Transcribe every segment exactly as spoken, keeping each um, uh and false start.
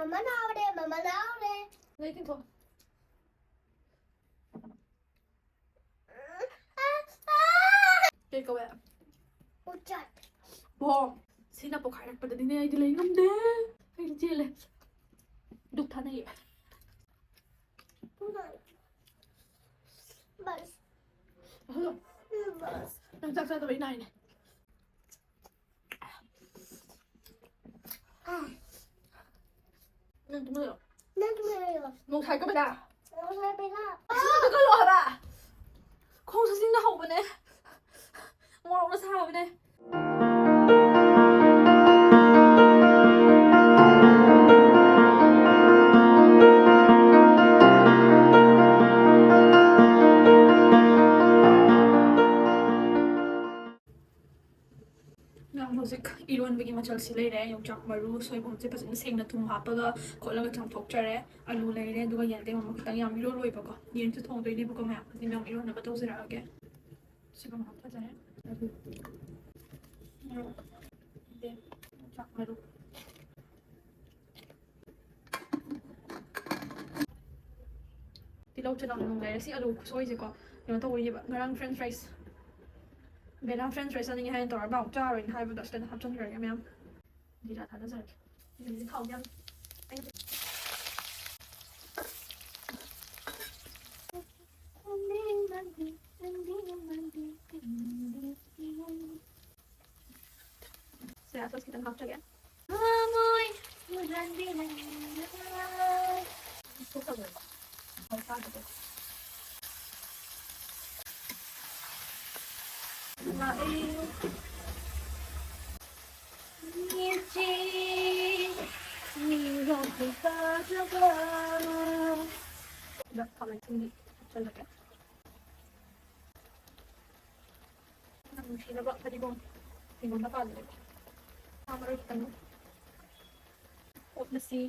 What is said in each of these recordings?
ꯃꯃꯥ ꯂꯥꯎꯔꯦ, ꯃꯃꯥ ꯂꯥꯎꯔꯦ꯫ ꯂꯩ ꯇꯤꯡꯊꯣꯛ꯫ ꯀꯩ ꯀꯧꯋꯦ? ꯎꯆꯥꯠ꯫ ꯕꯣ, ꯁꯤꯅ ꯄꯣꯛꯈꯥꯏꯔꯛꯄꯗꯗꯤꯅꯦ ꯑꯩꯗꯤ ꯂꯩ ꯉꯝꯗꯦ꯫ ꯑꯩꯗꯤ ꯆꯦꯜꯂꯦ꯫ ꯗꯨꯛ ꯊꯥꯅꯩꯌꯦ꯫ ꯕꯁ꯫ ꯑꯍꯣ꯫ ꯕꯁ꯫ ꯅꯪ ꯆꯥꯛ ꯆꯥꯗꯕꯩ ꯅꯥꯏꯅꯦ꯫ ꯅꯪ ꯇꯨꯝꯍꯜꯂꯣ꯫ ꯅꯪ ꯇꯨꯝꯍꯜꯂꯣ꯫ ꯅꯣꯡꯁꯥꯏ ꯀꯃꯥꯏꯅ? ꯅꯣꯡꯁꯥꯏ ꯄꯩꯁꯥ꯫ ꯄꯩꯁꯥ ꯑꯝꯇ ꯀꯜꯂꯣ ꯍꯥꯏꯕ꯫ ꯈꯣꯡ ꯁꯖꯤꯡꯅ ꯍꯧꯕꯅꯦ꯫ ꯃꯣꯔꯣꯛꯅ ꯁꯥꯕꯅꯦ꯫ ꯃꯌꯥꯝ, ꯍꯧꯖꯤꯛ ꯏꯔꯣꯟꯕꯒꯤ ꯃꯆꯜꯁꯤ ꯂꯩꯔꯦ꯫ ꯌꯣꯡꯆꯥꯛ ꯃꯔꯨ, ꯁꯣꯏꯕꯨꯝꯁꯦ ꯐꯖꯅ ꯁꯦꯡꯅ ꯊꯨꯝ ꯍꯥꯞꯄꯒ ꯈꯣꯠꯂꯒ ꯆꯥꯝꯊꯣꯛꯆꯔꯦ꯫ ꯑꯂꯨ ꯂꯩꯔꯦ, ꯑꯗꯨꯒ ꯌꯦꯟꯗꯦꯝ ꯑꯃ ꯈꯤꯇꯪ, ꯌꯥꯝ ꯏꯔꯣꯜꯂꯣꯏꯕꯀꯣ꯫ ꯌꯦꯟꯁꯨ ꯊꯣꯡꯗꯣꯏꯅꯦꯕꯀꯣ ꯃꯌꯥꯝ꯫ ꯑꯗꯨꯗꯤ ꯃꯌꯥꯝ ꯏꯔꯣꯟꯅꯕ ꯇꯧꯖꯔꯛꯑꯒꯦ꯫ ꯁꯤꯒ ꯃꯌꯥꯝ ꯐꯖꯔꯦ꯫ ꯑꯂꯨ꯫ ꯃꯔꯨ꯫ ꯌꯦꯟꯗꯦꯝ꯫ ꯌꯣꯡꯆꯥꯛ ꯃꯔꯨ꯫ ꯇꯤꯜꯍꯧ ꯆꯅꯝ ꯅꯨꯡ ꯂꯩꯔꯦ꯫ ꯁꯤ ꯑꯂꯨ ꯈꯨꯁꯣꯏꯁꯦꯀꯣ ꯀꯩꯅꯣ ꯇꯧꯕꯩꯅꯦꯕ꯫ ꯉꯔꯥꯡ French fries, Bela French fries ꯆꯥꯅꯤꯡꯉꯦ ꯍꯥꯏꯅ ꯇꯧꯔꯒ ꯃꯥ ꯆꯥꯔꯣꯏꯅ ꯍꯥꯏꯕꯗꯣ ꯁꯤꯗ ꯍꯥꯞꯆꯤꯟꯈ꯭ꯔꯒꯦ ꯃꯌꯥꯝ꯫ ꯖꯤꯔꯥ ꯊꯥꯗꯖꯔꯒꯦ꯫ ꯍꯧꯖꯤꯛ ꯊꯥꯎ ꯌꯥꯝ Soya sauce ꯈꯤꯇꯪ ꯍꯥꯞꯆꯒꯦ꯫ ꯊꯃꯣꯏ ꯍꯨꯔꯥꯟꯕꯤ ꯅꯪꯅ꯫ ꯂꯥꯛꯑꯦ꯫ ꯃꯤꯠꯁꯤ ꯃꯤꯔꯣꯜꯒꯤ ꯐꯖꯕ꯫ ꯁꯤꯗ ꯈꯥꯃꯦꯟ ꯑꯁꯤꯟꯕꯤ ꯍꯥꯞꯆꯜꯂꯒꯦ꯫ ꯅꯨꯡꯁꯤꯅꯕ ꯐꯗꯤꯒꯣꯝ ꯍꯤꯡꯒꯣꯜꯗ ꯄꯥꯜꯂꯦ꯫ ꯁꯥ ꯃꯔꯣꯏ ꯈꯤꯇꯪ ꯑꯣꯠꯂꯁꯤ꯫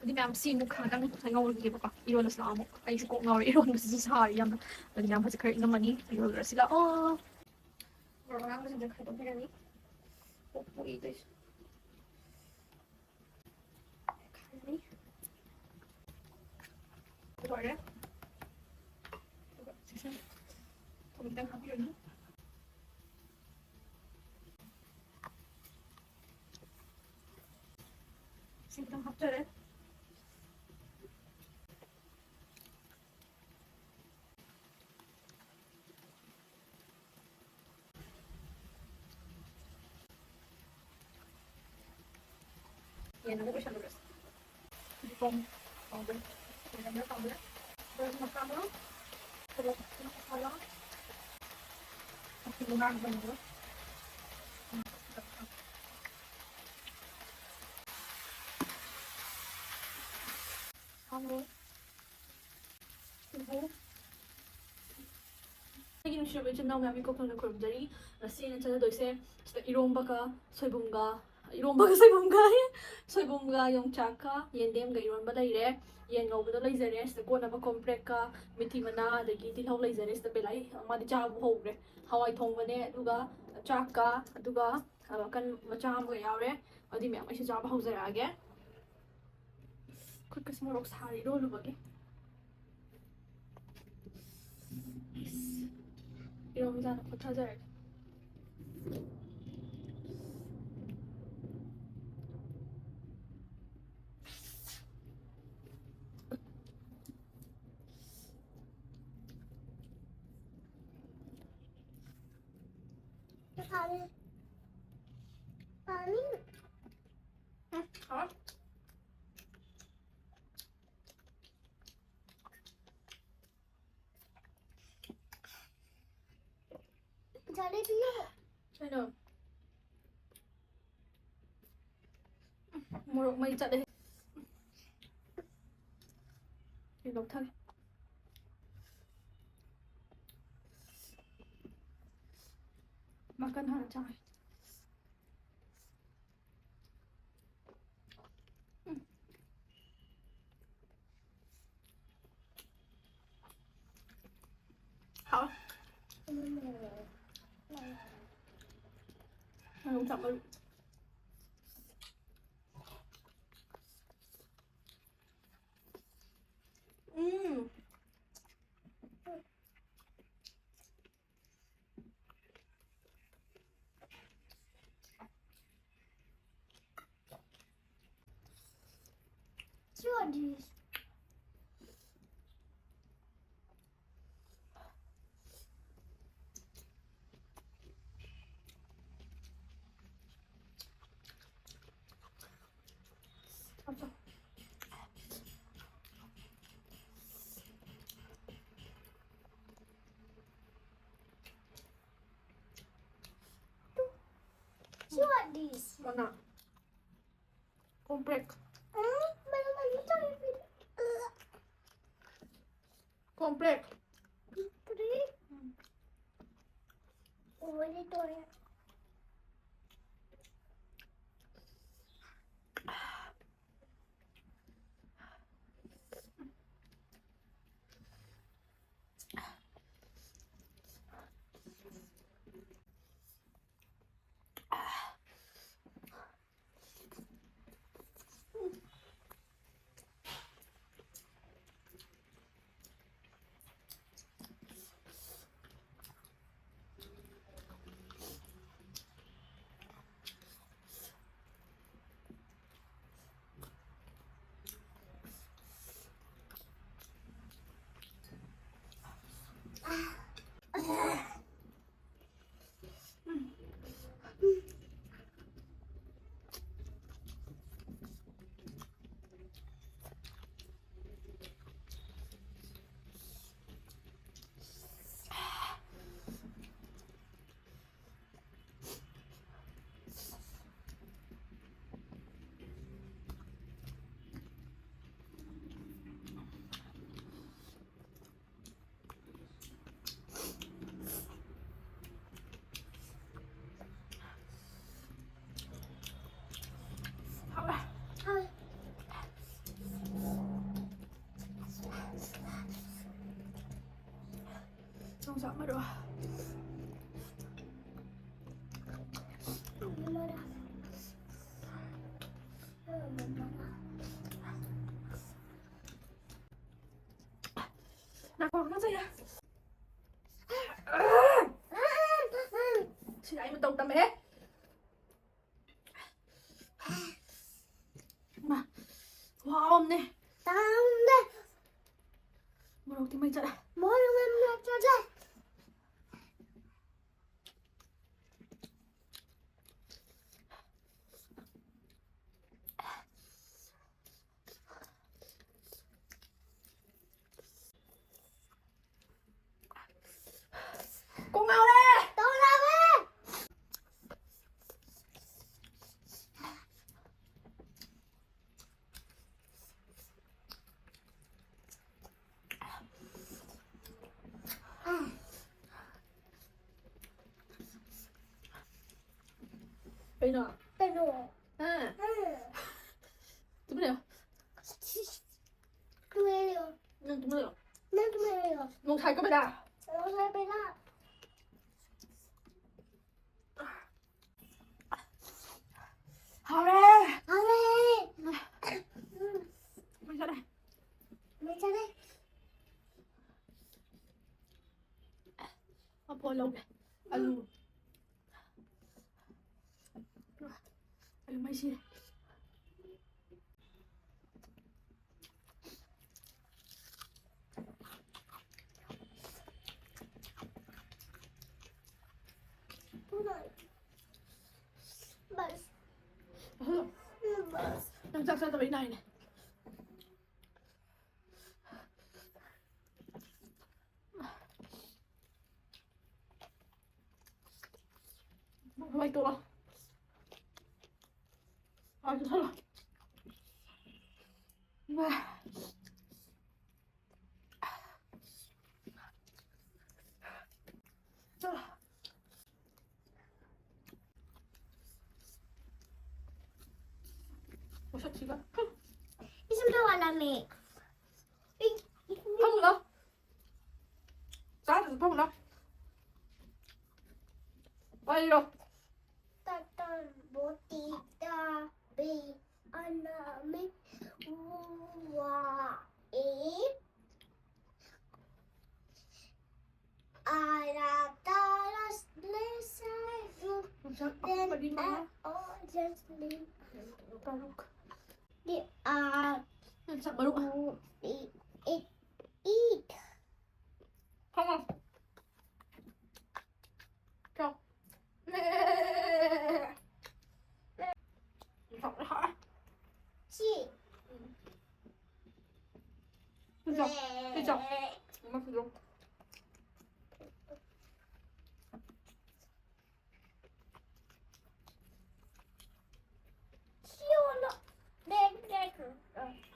ꯑꯗꯨꯗꯤ ꯃꯌꯥꯝ ꯁꯤ ꯑꯃꯨꯛ ꯈꯔꯗꯪ ꯉꯧꯔꯒꯦꯕꯀꯣ꯫ ꯏꯔꯣꯜꯂꯁꯤ ꯂꯥꯛꯑꯣ ꯑꯃꯨꯛ꯫ ꯑꯩꯁꯦ ꯀꯣꯛ ꯉꯥꯎꯔꯦ ꯏꯔꯣꯟꯕꯁꯤꯁꯨ ꯁꯥꯔꯤ ꯌꯥꯝꯅ꯫ ꯑꯗꯨꯗꯤ ꯃꯌꯥꯝ ꯍꯧꯖꯤꯛ ꯈꯔ ꯏꯪꯉꯝꯃꯅꯤ꯫ ꯏꯔꯣꯜꯂꯨꯔꯁꯤ ꯂꯥꯛꯑꯣ꯫ ꯃꯣꯔꯣꯛ ꯑꯉꯥꯡꯕꯁꯤꯡꯁꯦ ꯈꯥꯏꯗꯣꯛꯄꯤꯔꯅꯤ꯫ ꯄꯣꯛꯏꯗꯣꯏꯁꯦ꯫ ꯈꯥꯏꯔꯅꯤ꯫ ꯂꯣꯏꯔꯦ꯫ ꯑꯗꯨꯒ ꯁꯤꯁꯦ ꯊꯨꯝ ꯈꯤꯇꯪ ꯍꯥꯞꯄꯤꯔꯅꯤ꯫ ꯁꯤ ꯈꯤꯇꯪ ꯍꯥꯞꯆꯔꯦ꯫ ꯌꯦꯟ ꯑꯃꯨꯛ ꯑꯣꯏꯁꯜꯂꯨꯔꯁꯤ꯫ ꯐꯗꯤꯒꯣꯝ ꯄꯥꯎꯗꯔ, ꯀꯣꯔꯤꯌꯥꯟꯗꯔ ꯄꯥꯎꯗꯔ, ꯒꯔꯝ ꯃꯁꯥꯂꯥ, ꯒꯔꯝ ꯃꯁꯥꯂꯥ, ꯃꯆꯨ ꯉꯥꯡꯕꯅꯦꯕ꯫ ꯊꯥꯎ꯫ ꯑꯩꯒꯤ ꯅꯨꯡꯁꯤꯔꯕ ꯏꯆꯤꯟ ꯏꯅꯥꯎ ꯃꯌꯥꯝ ꯏꯀꯣꯛ ꯊꯣꯡꯅ ꯈꯨꯔꯨꯝꯖꯔꯤ꯫ ꯉꯁꯤ ꯑꯩꯅ ꯆꯠꯅꯗꯣꯏꯁꯦ ꯁꯤꯗ ꯏꯔꯣꯝꯕꯒ ꯁꯣꯏꯕꯨꯝꯒ, ꯏꯔꯣꯝꯕꯒ ꯁꯣꯏꯕꯨꯝꯒ ꯍꯥꯏꯌꯦ꯫ ꯁꯣꯏꯕꯨꯝꯒ ꯌꯣꯡꯆꯥꯛꯀ ꯌꯦꯟꯗꯦꯝꯒ ꯏꯔꯣꯟꯕ ꯂꯩꯔꯦ꯫ ꯌꯦꯟ ꯉꯧꯕꯗꯣ ꯂꯩꯖꯔꯦ꯫ ꯁꯤꯗ ꯀꯣꯠꯅꯕ ꯀꯣꯝꯄ꯭ꯔꯦꯛꯀ ꯃꯤꯊꯤ ꯃꯅꯥ ꯑꯗꯒꯤ ꯇꯤꯜꯍꯧ ꯂꯩꯖꯔꯦ꯫ ꯁꯤꯗ ꯕꯦꯂꯥꯏ ꯃꯥꯗꯤ ꯆꯥꯕ ꯍꯧꯈ꯭ꯔꯦ꯫ ꯍꯋꯥꯏ ꯊꯣꯡꯕꯅꯦ, ꯑꯗꯨꯒ ꯆꯥꯛꯀ, ꯑꯗꯨꯒ ꯃꯀꯟ ꯃꯆꯥ ꯑꯃꯒ ꯌꯥꯎꯔꯦ꯫ ꯑꯗꯨꯗꯤ ꯃꯌꯥꯝ ꯑꯩꯁꯨ ꯆꯥꯕ ꯍꯧꯖꯔꯛꯑꯒꯦ꯫ ꯈꯨꯠꯀꯁꯤ ꯃꯣꯔꯣꯛ ꯁꯥꯔꯤ ꯂꯣꯜꯂꯨꯕꯒꯤ꯫ ꯏꯁ, ꯏꯔꯣꯝꯕ ꯆꯥꯅ ꯈꯣꯠꯊꯖꯔꯒꯦ꯫ पानी, पानी। हाँ। ज़्यादा पियो। चलो। ꯃꯣꯔꯣꯛ ꯃꯩ ꯆꯠꯂꯦ꯫ ꯁꯤ ꯂꯧꯊꯒꯦ꯫ ꯃꯀꯟ ꯍꯥꯟꯅ ꯆꯥꯒꯦ꯫ ꯍꯥꯎ꯫ ꯃꯔꯨ ꯆꯥꯛ ꯃꯔꯨ꯫ This. What this? Mana? Komprek. Hmm, mana lagi tu? Komprek. Komprek. Oh, ini tu ya. ꯆꯣꯡꯖꯥꯛ ꯃꯔꯨ꯫ ꯅꯥꯀꯣꯡ ꯐꯖꯩꯌꯦ꯫ ꯁꯤꯗ ꯑꯩ ꯃꯇꯧ ꯇꯝꯃꯦꯍꯦ꯫ ꯃꯥ, ꯈꯨꯍꯥꯎ ꯑꯃꯅꯦ꯫ ꯃꯣꯔꯣꯛꯇꯤ ꯃꯩ ꯆꯠꯂꯦ꯫ ꯀꯣꯛ ꯉꯥꯎꯔꯦ! ꯀꯣꯛ ꯉꯥꯎꯔꯦ! ꯀꯩꯅꯣ? ꯀꯩꯅꯣ? ꯑꯥ꯫ ꯑꯥ꯫ ꯇꯨꯃꯤꯟ ꯂꯩꯌꯣ꯫ ꯇꯨꯃꯤꯟ ꯂꯩꯌꯣ꯫ ꯅꯪ ꯇꯨꯃꯤꯟ ꯂꯩꯌꯣ꯫ ꯅꯪ ꯇꯨꯃꯤꯟ ꯂꯩꯌꯣ꯫ ꯅꯣꯡꯁꯥꯏ ꯀꯞꯄꯦꯗ꯫ ꯅꯣꯡꯁꯥꯏ ꯀꯞꯄꯦꯗ꯫ ꯍꯥꯎꯔꯦ꯫ ꯍꯥꯎꯔꯦ꯫ ꯃꯩ ꯆꯠꯂꯦ꯫ ꯃꯩ ꯆꯠꯂꯦ꯫ ꯃꯐꯣꯟ ꯂꯧꯒꯦ꯫ ꯑꯂꯨ꯫ ꯑꯂꯨ ꯃꯩ ꯁꯤꯔꯦ꯫ ꯅꯪ ꯆꯥꯛ ꯆꯥꯗꯕꯩ ꯅꯥꯏꯅꯦ꯫ ꯃꯩ ꯇꯣꯛꯑꯣ꯫ ꯃꯩ ꯃꯨꯊꯠꯂꯣ꯫ ꯏꯃꯥ꯫ ꯆꯠꯂꯣ꯫ ꯃꯁꯛꯁꯤꯒ꯫ ꯏꯁꯤꯡ ꯊꯛꯑꯣ ꯂꯥꯝꯃꯦ꯫ ꯑꯩ ꯏꯁꯤꯡ ꯐꯝꯃꯨ ꯂꯥꯎ꯫ ꯆꯥꯗ꯭ꯔꯁꯨ ꯐꯝꯃꯨ ꯂꯥꯎ꯫ ꯄꯥꯏꯔꯣ꯫ ꯇꯇꯝ ꯕꯣꯇꯤꯗꯥ ꯕꯦ ꯑꯅꯥꯃꯤ ꯎꯋꯥ ꯑꯦ ꯑꯥꯔꯥ ꯇꯥꯔꯥ ꯂꯦꯁꯥꯏ ꯔꯨ ꯌꯣꯡꯆꯥꯛ ꯃꯔꯤ ꯃꯉꯥ꯫ ꯑꯣ ꯖꯁꯃꯤꯟ ꯇꯔꯨꯛ꯫ ꯗꯤ ꯑꯥꯔ ꯌꯣꯡꯆꯥꯛ ꯃꯔꯨ꯫ ꯎ ꯏ ꯏ ꯏ ꯄꯤꯖꯧ꯫ ꯑꯃ ꯄꯤꯖꯧ꯫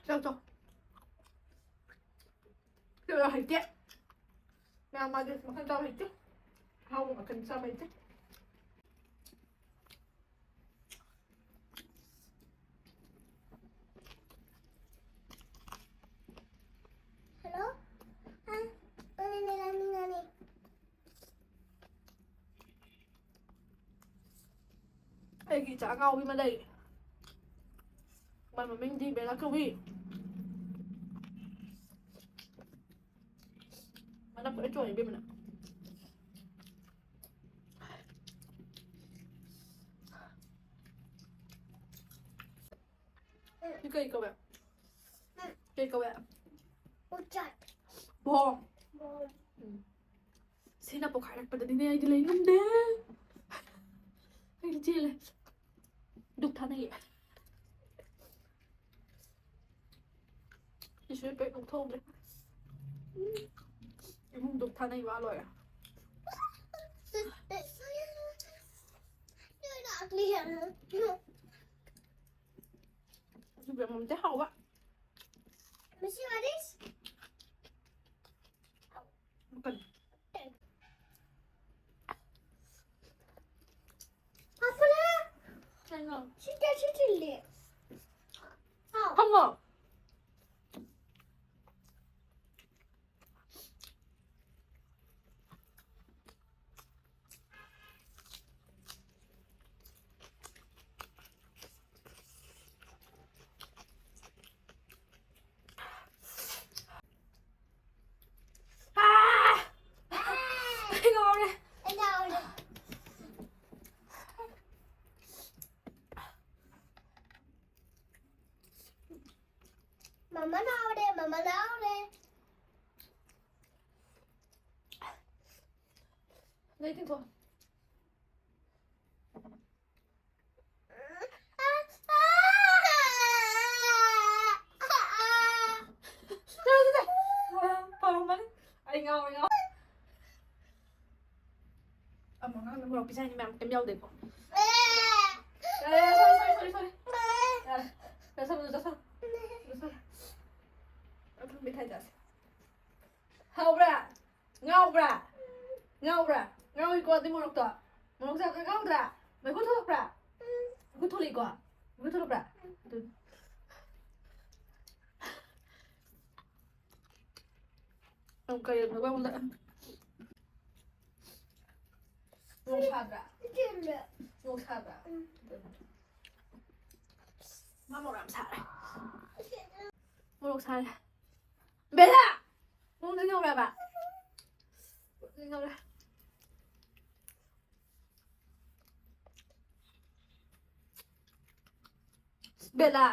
ꯆꯥꯎ, ꯆꯥꯎ꯫ ꯀꯩꯅꯣ ꯍꯩꯇꯦ꯫ ꯃꯌꯥꯝ ꯃꯥꯗꯤ ꯃꯈꯜ ꯆꯥꯕ ꯍꯩꯇꯦ꯫ ꯑꯍꯥꯎꯕ ꯃꯈꯜ ꯆꯥꯕ ꯍꯩꯇꯦ꯫ Hello? ꯑ, ꯑ, ꯅꯦ, ꯅꯦ, ꯅꯦ, ꯅꯦ, ꯅꯦ꯫ ꯑꯩꯒꯤ ꯏꯆꯥ ꯑꯉꯥꯎꯕꯤ ꯑꯃ ꯂꯩ꯫ ꯃꯥꯏ ꯃꯃꯤꯡꯗꯤ ꯕꯦꯂꯥ ꯀꯧꯏ꯫ ꯃꯅꯞ ꯂꯣꯏ ꯆꯣꯡꯉꯦ ꯏꯕꯦꯝꯃ ꯅꯪ꯫ ꯁꯤ ꯀꯩ ꯀꯧꯋꯦ? ꯀꯩ ꯀꯧꯋꯦ? ꯎꯆꯥꯠ꯫ ꯕꯣꯝ꯫ ꯕꯣꯝ꯫ ꯎꯝ꯫ ꯁꯤꯅ ꯄꯣꯛꯈꯥꯏꯔꯛꯄꯗꯗꯤꯅꯦ ꯑꯩꯗꯤ ꯂꯩ ꯉꯝꯗꯦ꯫ ꯑꯩꯗꯤ ꯆꯦꯜꯂꯦ꯫ ꯗꯨꯛ ꯊꯥꯅꯩꯌꯦ꯫ ꯁꯤꯁꯨ ꯍꯦꯛ ꯂꯧꯊꯣꯛꯍꯧꯗ꯭ꯔꯦ꯫ ꯎꯝ꯫ ꯏꯃꯨꯡ ꯗꯨꯛ ꯊꯥꯅꯩ ꯋꯥ ꯂꯣꯏꯔꯦ꯫ ꯏꯕꯦꯝꯃꯝꯗꯤ ꯍꯥꯎꯕ꯫ Missy, what is? ꯀꯩꯅꯣ? ꯁꯤ ꯀꯌꯥ ꯁꯤ ꯆꯤꯜꯂꯤ? ꯍꯥꯎ꯫ ꯐꯝꯃꯣ꯫ ꯑꯥ! ꯑꯩ ꯉꯥꯎꯔꯦ꯫ ꯑꯩ ꯉꯥꯎꯔꯦ꯫ ꯃꯃꯥ ꯉꯥꯎꯔꯦ, ꯃꯃꯥ ꯉꯥꯎꯔꯦ꯫ ꯂꯩ ꯇꯤꯡꯊꯣꯛ꯫ ꯉꯥꯎꯔꯦ, ꯉꯥꯎꯔꯦ꯫ ꯑꯃ ꯑꯉꯥꯡꯅ ꯃꯣꯔꯣꯛ ꯄꯤꯖꯅꯤ ꯃꯌꯥꯝ ꯀꯩꯝ ꯌꯥꯎꯗꯦꯀꯣ꯫ ꯑꯦ, sorry, sorry, sorry, sorry. ꯌꯥꯔꯦ. ꯆꯥꯁꯜꯂꯨ, ꯆꯥꯁꯜꯂꯨ꯫ ꯆꯥꯁꯜꯂꯨ꯫ ꯑꯗꯨꯝ ꯃꯤꯊꯥꯏ ꯆꯥꯁꯦ꯫ ꯍꯥꯎꯕ꯭ꯔꯥ? ꯉꯥꯎꯕ꯭ꯔꯥ? ꯉꯥꯎꯕ꯭ꯔꯥ? ꯉꯥꯎꯏꯀꯣ ꯑꯗꯨ ꯃꯣꯔꯣꯛꯇꯣ? ꯃꯣꯔꯣꯛ ꯆꯥꯕꯗ ꯉꯥꯎꯗ꯭ꯔꯥ? ꯃꯩꯈꯨ ꯊꯣꯛꯂꯛꯄ꯭ꯔꯥ? ꯃꯩꯈꯨ ꯊꯣꯛꯂꯛꯏꯀꯣ? ꯃꯩꯈꯨ ꯊꯣꯛꯂꯛꯄ꯭ꯔꯥ? ꯑꯗꯨ꯫ ꯌꯥꯝ ꯀꯩꯔꯦ, ꯃꯩꯈꯨ ꯑꯃꯨꯛ ꯂꯥꯛꯑꯦ꯫ ꯃꯣꯔꯣꯛ ꯁꯥꯗ꯭ꯔꯥ? ꯃꯣꯔꯣꯛ ꯁꯥꯗ꯭ꯔꯥ? ꯃꯥ ꯃꯣꯔꯣꯛ ꯌꯥꯝ ꯁꯥꯔꯦ꯫ ꯃꯣꯔꯣꯛ ꯁꯥꯔꯦ꯫ ꯕꯦꯂꯥ! ꯄꯨꯡ ꯌꯧꯔꯕ? ꯄꯨꯡ ꯌꯧꯔꯦ꯫ ꯕꯦꯂꯥ!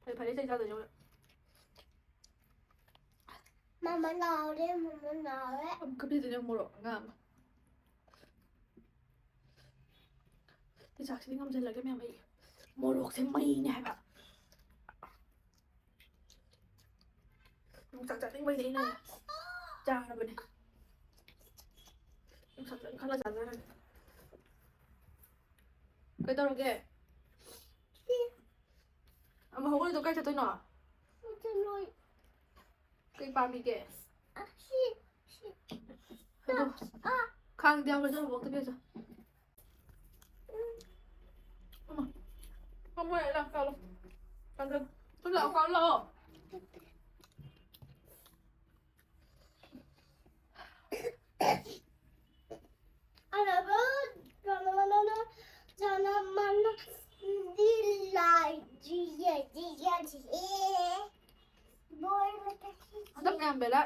ꯐꯔꯦ, ꯐꯔꯦ, ꯏꯁꯩ ꯆꯥꯗꯣꯏꯅꯦ ꯍꯣꯔꯦꯟ꯫ ꯃꯃꯥ ꯂꯥꯎꯔꯦ, ꯃꯃꯥ ꯂꯥꯎꯔꯦ꯫ ꯑꯃꯨꯛꯀ ꯄꯤꯗꯣꯏꯅꯦ ꯃꯣꯔꯣꯛ ꯑꯉꯥꯡ ꯑꯃ꯫ ꯑꯩ ꯆꯥꯛꯁꯤꯗꯤ ꯉꯝꯖꯜꯂꯒꯦ ꯃꯌꯥꯝ, ꯑꯩ ꯃꯣꯔꯣꯛꯁꯦ ꯃꯩꯅꯦ ꯍꯥꯏꯕ꯫ ꯌꯣꯡꯆꯥꯛ ꯆꯥꯅꯤꯡꯕꯩꯗꯤ ꯑꯩꯅ ꯆꯥꯔꯕꯅꯦ꯫ ꯌꯣꯡꯆꯥꯛ ꯆꯥꯅꯤꯡ ꯈꯜꯂ ꯆꯥꯖꯔꯅꯤ꯫ ꯀꯩꯗꯧꯔꯒꯦ? ꯑꯃ ꯍꯧꯒꯠꯂꯤꯗꯣ ꯀꯥꯏ ꯆꯠꯇꯣꯏꯅꯣ? ꯆꯠꯂꯣꯏ꯫ ꯀꯩ ꯄꯥꯝꯃꯤꯒꯦ? ꯑ, ꯁꯤ, ꯁꯤ꯫ ꯑꯗꯣ, ꯑ꯫ ꯈꯥꯡꯗꯤ ꯌꯥꯎꯕ꯭ꯔꯥ? ꯆꯠꯂꯣ, ꯕꯣꯛꯇ ꯄꯤꯔꯨꯆꯣ꯫ ꯎꯝ꯫ ꯑꯃ꯫ ꯃꯃꯣꯏ ꯂꯥꯛꯑꯣ, ꯂꯥꯛꯑꯣ꯫ ꯀꯥꯡꯒꯜ꯫ ꯁꯨꯝ ꯂꯥꯛꯑꯣ, ꯀꯥꯡꯒꯜ ꯂꯥꯛꯑꯣ꯫ ꯍꯟꯗꯛ ꯃꯌꯥꯝ ꯕꯦꯂꯥ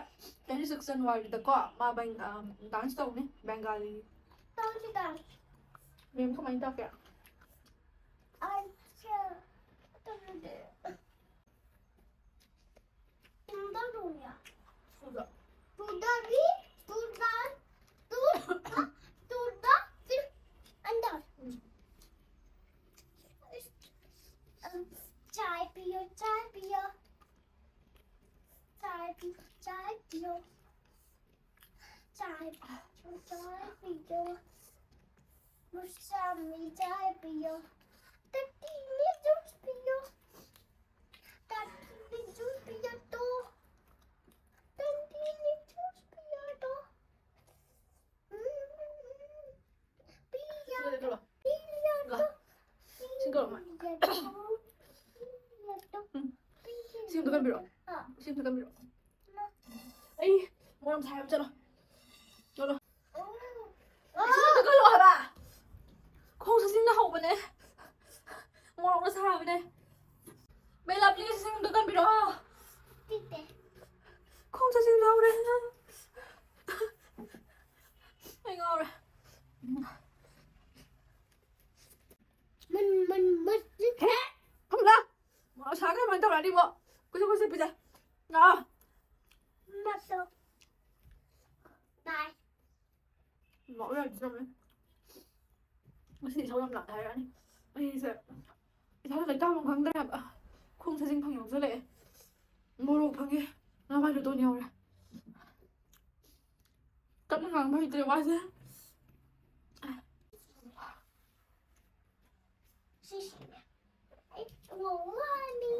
twenty six January ꯗꯀꯣ ꯃꯥ ꯕꯦꯡ-, ꯑ, dance ꯇꯧꯅꯤ, ꯕꯦꯡꯒꯥꯂꯤ꯫ ꯃꯦꯝ ꯀꯃꯥꯏꯅ ꯇꯥꯛꯀꯦ? ꯇꯨꯗ ꯔꯨꯝ ꯌꯥ꯫ ꯇꯨꯗ꯫ ꯇꯨꯗ ꯔꯤ, ꯇꯨꯗ, ꯇꯨ, ꯑ, ꯇꯨꯗ, ꯐꯤꯔ ꯑꯟꯗꯔ꯫ ꯎꯝ꯫ ꯑ, ꯆꯥꯏ ꯄꯤꯌꯣ, ꯆꯥꯏ ꯄꯤꯌꯣ꯫ ꯆꯥꯏ ꯆꯥꯏꯕꯤꯌꯣ, ꯆꯥꯏꯕꯤꯌꯣ, ꯆꯥꯏꯕꯤꯌꯣ, ꯃꯨꯁꯥꯃꯤ ꯆꯥꯏꯕꯤꯌꯣ, ꯇꯇꯤꯅꯤ ꯆꯨꯁꯄꯤꯌꯣ, ꯇꯇꯤꯅꯤ ꯆꯨꯁꯄꯤꯌꯣ ꯇꯣ, ꯇꯇꯤꯅꯤ ꯆꯨꯁꯄꯤꯌꯣ ꯇꯣ꯫ ꯁꯤꯗ ꯂꯩꯈꯠꯂꯣ꯫ ꯂꯥ꯫ ꯁꯤ ꯀꯧꯔꯣ, ꯃꯥ꯫ ꯎꯝ꯫ ꯁꯤ ꯑꯝꯇ ꯀꯟꯕꯤꯔꯛꯑꯣ꯫ ꯁꯤ ꯑꯝꯇ ꯀꯟꯕꯤꯔꯛꯑꯣ꯫ ꯑꯩ ꯃꯣꯔꯣꯛ ꯁꯥꯏꯕ ꯆꯠꯂꯣ꯫ ꯆꯠꯂꯣ꯫ ꯁꯤ ꯑꯝꯇ ꯀꯜꯂꯣ ꯍꯥꯏꯕ꯫ ꯈꯣꯡ ꯁꯥꯖꯤꯟꯅ ꯍꯧꯕꯅꯦ꯫ ꯃꯣꯔꯣꯛꯅ ꯁꯥꯕꯅꯦ꯫ ꯕꯦꯂꯥ, please, ꯁꯤ ꯑꯝꯇ ꯀꯟꯕꯤꯔꯛꯑꯣ꯫ ꯈꯣꯡ ꯁꯥꯖꯤꯟ ꯍꯧꯔꯦ꯫ ꯑꯩ ꯉꯥꯎꯔꯦ꯫ ꯃꯟ, ꯃꯟ, ꯃꯟ꯫ ꯍꯦ! ꯐꯝꯂꯥ! ꯃꯣꯔꯣꯛ ꯁꯥꯒ ꯀꯃꯥꯏꯅ ꯇꯧꯔꯛꯑꯅꯤꯕꯣ? ꯀꯨꯏꯅ ꯀꯨꯏꯅ ꯆꯠꯄꯤꯁꯦ꯫ ꯂꯥꯛꯑꯣ꯫ ꯃꯁꯛ꯫ ꯕꯥꯏ꯫ ꯃꯣꯔꯣꯛ ꯌꯥꯝ ꯆꯝꯃꯦ꯫ ꯉꯁꯤ ꯏꯁꯧ ꯌꯥꯝ ꯂꯥꯡꯉꯦ ꯍꯥꯏꯔꯛꯑꯅꯤ꯫ ꯑꯩꯁꯦ ꯏꯁꯥꯁꯦ ꯂꯩꯇꯥꯐꯝ ꯈꯪꯗ꯭ꯔꯦ ꯍꯥꯏꯕ꯫ ꯈꯣꯡ ꯁꯥꯖꯤꯟ ꯐꯪ ꯌꯧꯖꯜꯂꯛꯑꯦ꯫ ꯃꯣꯔꯣꯛ ꯐꯪꯉꯦ꯫ ꯉꯥ ꯃꯥꯏ ꯂꯨꯇꯣꯟ ꯌꯧꯔꯦ꯫ ꯀꯟꯅ ꯉꯥꯡꯕ ꯍꯩꯇ꯭ꯔꯦ ꯋꯥꯁꯦ꯫ ꯁꯤꯁꯤꯅꯦ꯫ ꯑꯩ ꯋꯥꯅꯤ꯫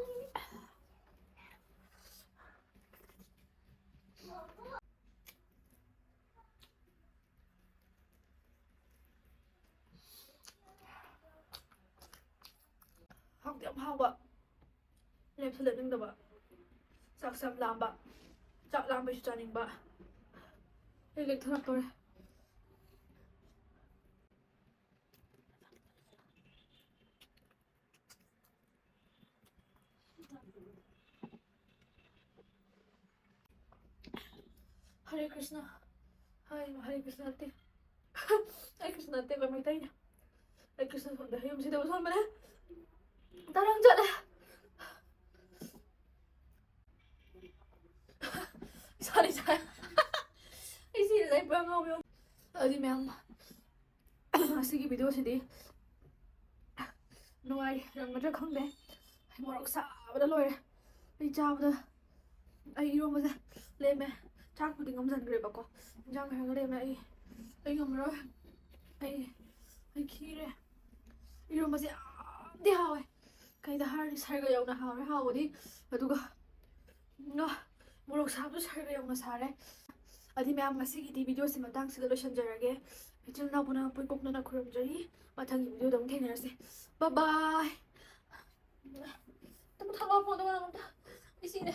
ꯍꯥꯎꯗꯤ ꯌꯥꯝ ꯍꯥꯎꯕ꯫ ꯂꯦꯞꯁꯨ ꯂꯦꯞꯅꯤꯡꯗꯕ꯫ ꯆꯥꯛꯁꯨ ꯌꯥꯝ ꯂꯥꯝꯕ꯫ ꯆꯥꯛ ꯂꯥꯝꯕꯩꯁꯨ ꯆꯥꯅꯤꯡꯕ꯫ ꯑꯩ ꯂꯦꯛꯊꯔꯛꯇꯣꯔꯦ꯫ ꯍꯔꯦ ꯀ꯭ꯔꯤꯁꯅ꯫ ꯍꯥꯏ, ꯍꯔꯦ ꯀ꯭ꯔꯤꯁꯅ ꯅꯠꯇꯦ꯫ ꯑꯩ ꯀ꯭ꯔꯤꯁꯅ ꯅꯠꯇꯦ, ꯑꯩꯈꯣꯏ ꯃꯩꯇꯩꯅꯦ꯫ ꯑꯩ ꯀ꯭ꯔꯤꯁꯅ ꯁꯣꯟꯕ ꯌꯨꯝꯁꯤꯗꯕꯨ ꯁꯣꯟꯕꯅꯦ꯫ ꯇꯔꯪ ꯆꯠꯂꯦ꯫ ꯏꯁꯥꯅ ꯏꯁꯥ-, ꯑꯩ ꯁꯤꯔꯦꯗ, ꯑꯩ ꯄꯨꯔꯥ ꯉꯥꯎꯕ ꯌꯥꯎ-, ꯑꯗꯨꯗꯤ ꯃꯌꯥꯝ, ꯉꯁꯤꯒꯤ video ꯁꯤꯗꯤ ꯅꯨꯡꯉꯥꯏꯔꯝꯒꯗ꯭ꯔꯥ ꯈꯪꯗꯦ꯫ ꯑꯩ ꯃꯣꯔꯣꯛ ꯁꯥꯕꯗ ꯂꯣꯏꯔꯦ꯫ ꯑꯩ ꯆꯥꯕꯗ ꯑꯩ ꯏꯔꯣꯝꯕꯁꯦ ꯂꯦꯝꯃꯦ꯫ ꯆꯥꯛꯄꯨꯗꯤ ꯉꯝꯖꯟꯈ꯭ꯔꯦꯕꯀꯣ, ꯏꯟꯖꯥꯡ ꯈꯔꯒ ꯂꯦꯝꯃꯦ꯫ ꯑꯩ ꯑꯩ ꯉꯝꯃꯔꯣꯏ꯫ ꯑꯩ ꯑꯩ ꯈꯤꯔꯦ꯫ ꯏꯔꯣꯝꯕꯁꯦ ꯌꯥꯝꯗꯤ ꯍꯥꯎꯋꯦ꯫ ꯀꯩꯗ ꯍꯥꯏꯔꯗꯤ ꯁꯔꯒ ꯌꯧꯅ ꯍꯥꯎꯔꯦ ꯍꯥꯎꯕꯗꯤ꯫ ꯑꯗꯨꯒ ꯉꯥ ꯃꯣꯔꯣꯛ ꯁꯥꯕꯁꯨ ꯁꯔꯒ ꯌꯧꯅ ꯁꯥꯔꯦ꯫ ꯑꯗꯨꯗꯤ ꯃꯌꯥꯝ, ꯉꯁꯤꯒꯤꯗꯤ ꯚꯤꯗꯤꯑꯣꯁꯤ ꯃꯇꯥꯡꯁꯤꯗ ꯂꯣꯏꯁꯤꯟꯖꯔꯒꯦ꯫ ꯏꯆꯤꯜ ꯏꯅꯥꯎ ꯄꯨꯝꯅꯃꯛꯄꯨ ꯏꯀꯣꯛꯅꯅ ꯈꯨꯔꯨꯝꯖꯔꯤ꯫ ꯃꯊꯪꯒꯤ ꯚꯤꯗꯤꯑꯣꯗ ꯑꯃꯨꯛ ꯊꯦꯡꯅꯔꯁꯦ꯫ ꯕꯥꯏ ꯕꯥꯏ꯫ ꯑꯝꯇ ꯃꯨꯊꯠꯂꯣ ꯐꯣꯟꯗꯣ, ꯃꯔꯝ ꯑꯝꯇ꯫ ꯑꯩ ꯁꯤꯔꯦ꯫